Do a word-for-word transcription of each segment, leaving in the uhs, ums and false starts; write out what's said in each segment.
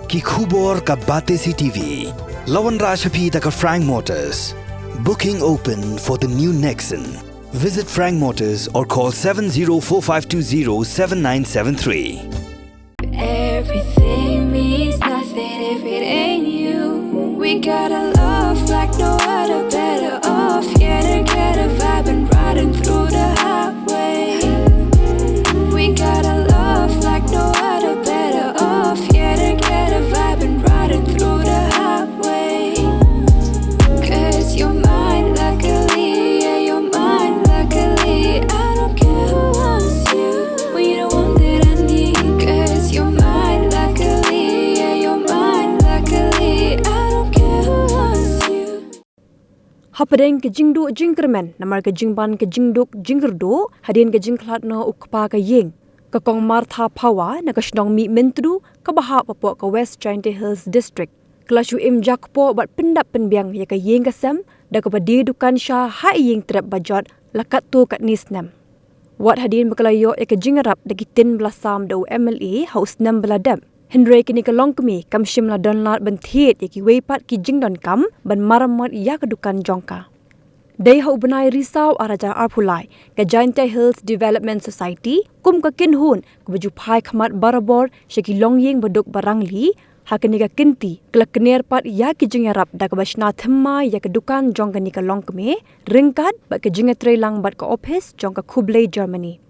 Ki khubor ka Batesi T V. La wanrah sha phi da ka Frank Motors. Booking open for the new Nexon. Visit Frank Motors or call seven zero four five two zero seven nine seven three. Everything means nothing if it ain't you. We got a love like no other, better off. Yeah, to get a vibe and riding through the highway. We got a love like no other, better off. Yeah, to get a vibe and riding through the highway. Cause you're mine, luckily, yeah, you're mine, luckily. I don't care who wants you, we the one that I need. Cause you're mine, luckily, yeah, you're mine, luckily. I don't care who wants you. Hapdeng ka jingduh jingkyrmen namar ka jingban ka jingduk jingkyrduh hadien ka jingkhlad noh u kpa ka ïing, ka Kong Martha Phawa na ka shnong Mihmyntdu kaba hap hapoh ka West Jaintia Hills District, ka la shu im jakpoh bad pyndap pynbiang ïa ka ïing ka sem da kaba die dukan sha ha ïing trep ba jot la katto katne snem. Wat hadien ba ka la ïoh ïa ka jingïarap da ki tin ba la sam da u M L A ha u snem ba la dep, hynrei kane ka longkmie kam shym la don lad ban thied ïa kiwei pat ki jingdonkam ban maramot ïa ka dukan jong ka. Dei ha u bnai Risaw ar hajar arphew lai, ka Jaintia Hills Development Society kum ka kynhun kaba ju phai khmat barabor sha ki longïing baduk barangli ha kane ka kynti ka la kner pat ïa ki jingïarap da kaba shna thymmai ïa ka dukan jong kane ka longkmie ryngkat bad ka jingïatreilang bad ka ophis jong ka khublei Germany.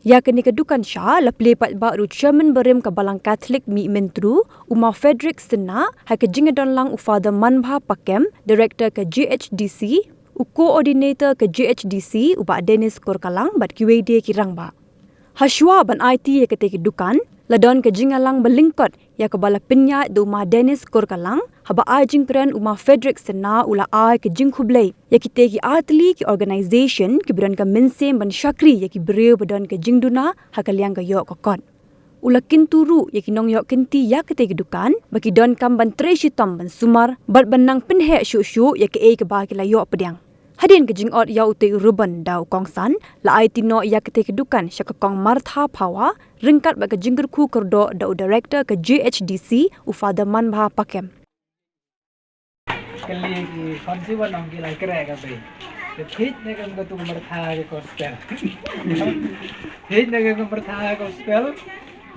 Ïa kane ka dukan sha la plie paidbah ruh u Chairman barim ka Balang Catholic Mihmyntdu, u Ma Frederick Synnah, ha ka jingïadonlang u Father Manbha Pakem, Director ka J H D C, u Coordinator ka J H D C u Bah Dennis Kurkalang bad kiwei de ki rangbah. Hashwa ban aiti ïa kata ka dukan la don ka jingïalang ba lyngkot ïa kaba la pynïaid da u Ma Dennis Kurkalang, haba ai jingkren u Ma Frederick Synnah u la ai ka jingkhublei ïa kita ki artylli ki organisation kiba don ka mynsiem ban shakri ïa ki briew ba don ka jingduna ha ka liang ka ïoh ka kot. U la kyntu ruh ïa ki nongïoh kynti ïa kata ka dukan ba ki donkam ban trei shitom ban sumar bad ban nang pynheh shuh shuh ïa kaei kaba ki la ïoh pdiang. Hadien ka jingot ïa utei u ribbon da u kongsan, la aiti noh ïa kata ka dukan sha ka Kong Martha Phawa ryngkat bad ka jingkyrkhu kyrdoh da u Director ka J H D C u Father Manbha Pakem. Kali ki fancy wan ong ki lai kreh ka bei. Te thik ne kam ka tu ka Martha ka gospel. Thik ne kam ka Martha ka gospel.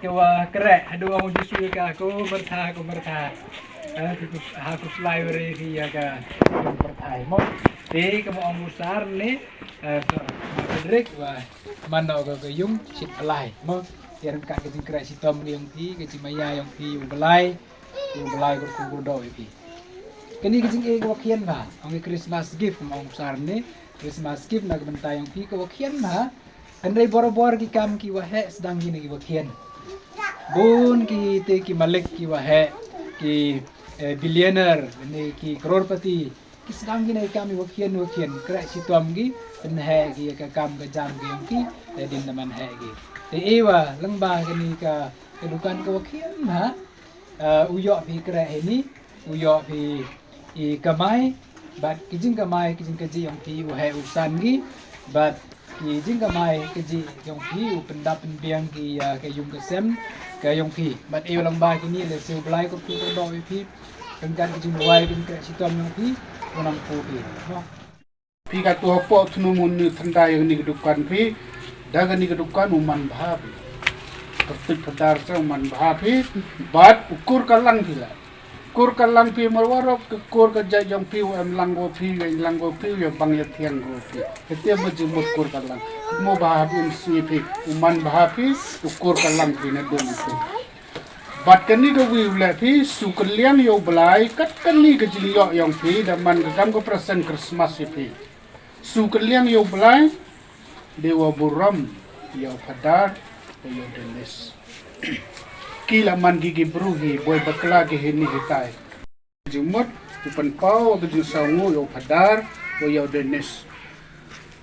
Ke wa kreh haduh ong Jisu ka ko Martha ko Martha. Ha ku slai wari ki ïa ka Martha mo. Te ka mo ong usar ne. Frederick wa mano ka ka yung shit palai mo. Te ryngkat ka jingkreh shitom ka yung phi ka jingmaya yung phi u balai. Ïa u Blai kyrkhu kyrdoh ïa phi. Kane ka jingeh ka wa khian bha, ong ka Christmas gift, kum ong u sar ne, Christmas gift na ka bynta ïong phi ka wa khian bha. Hynrei barabor ki kam ki wa heh sdang ki ne ki wa khian. Bun ki te ki malik ki wa heh, ki billionaire ne ki crorepati, ki sdang ki ne ki kam ki wa khian wa khian, kreh shitom ki, pynheh ki ïa ka kam ka jam ki ïong ki, te dien da man heh ki. Te e wa lyngba kane ka dukan ka wa khian bha. U ïoh phi kreh hi ni, u ïoh phi i kamai, bad ki jingkamai ki jingkajih ïong phi u heh u san ki, bad ki jingkamai kajih ïong phi u pyndap pynbiang ki ïa ka yung ka sem ka ïong phi. Bad e u lyngba ki ni le se u Blai kyrkhu kyrdoh ïa phi. Ryngkat ki jingduwai ki jingkreh shitom ïong phi u nang phu phi. Phi ka tu hapoh thnu mun ni thyndai ïa kani ka dukan phi. Da kani ka dukan u man bha phi. Ka tuid phadar sa u man bha phi. Bad u kur ka lang phi la. Kur ka lang phi mar warok ka kur ka jait ïong phi u em lang go phi u em lang go phi u ïa bang ïa thiang go phi. Kete ma jingmut kur ka lang. Mo bha phi em si phi u man bha phi u kur ka lang phi na dum phi. Bad kani ka wi u leh phi su kylliang ïa u Blai kat kani ka jingïoh ïong phi da man ka kam ka present Christmas ïa phi. Su kylliang ïa u Blai de wa burom ïa u Phadar wa ïa u Dennis. Ki la man ki ki bru hi boi bakla ki hi ni hi tai. Jingmut u pynpaw ka jingsawngu ïa u Phadar wa ïa u Dennis.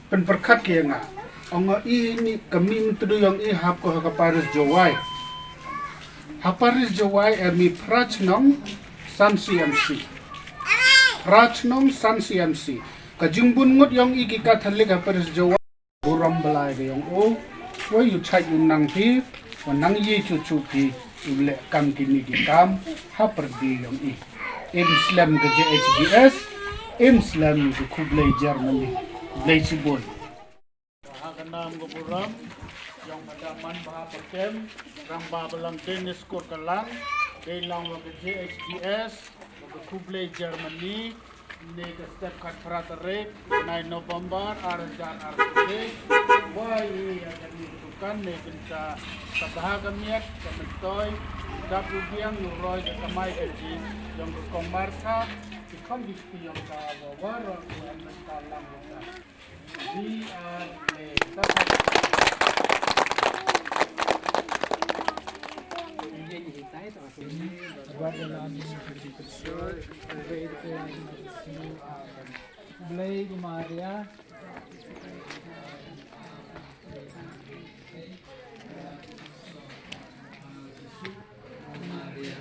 Pynpyrkhat ki ïa nga. Ong i ni ka Mihmyntdu ïong i hap ko ha ka Paris Jowai. Ha Paris Jowai em i prach nong san C M C. Prach nong san C M C. Ka jingbun ngut ïong i ki Katholik ha Paris Jowai. Burom Blai ka ïong u. Wa ïu chait ïu nang phi. Wa nang yi chu chu phi. u leh kam kine ki kam ha pyrdi yong i. Im slem ka J H B S, im slem ka Khublei Germany. Blei chibun. Ha ka nam ka burom yong ka daman ba ha pakem, rang ba balang Dennis Kurkalang, dei lang wa ka J H B S, wa ka Khublei Germany, ne ka step khat phra tarik, nai November, ar hajar arphew. Wa i ya ka ni tukan ne binta ka bha ka miat, ka mentoi, ka pu biang nu roi ka kamai ka ji, yong ka kong Martha, ki khon ki ki yong ka wa wa ro ku an mynta lang mynta. We are the Blei Maria. Maria,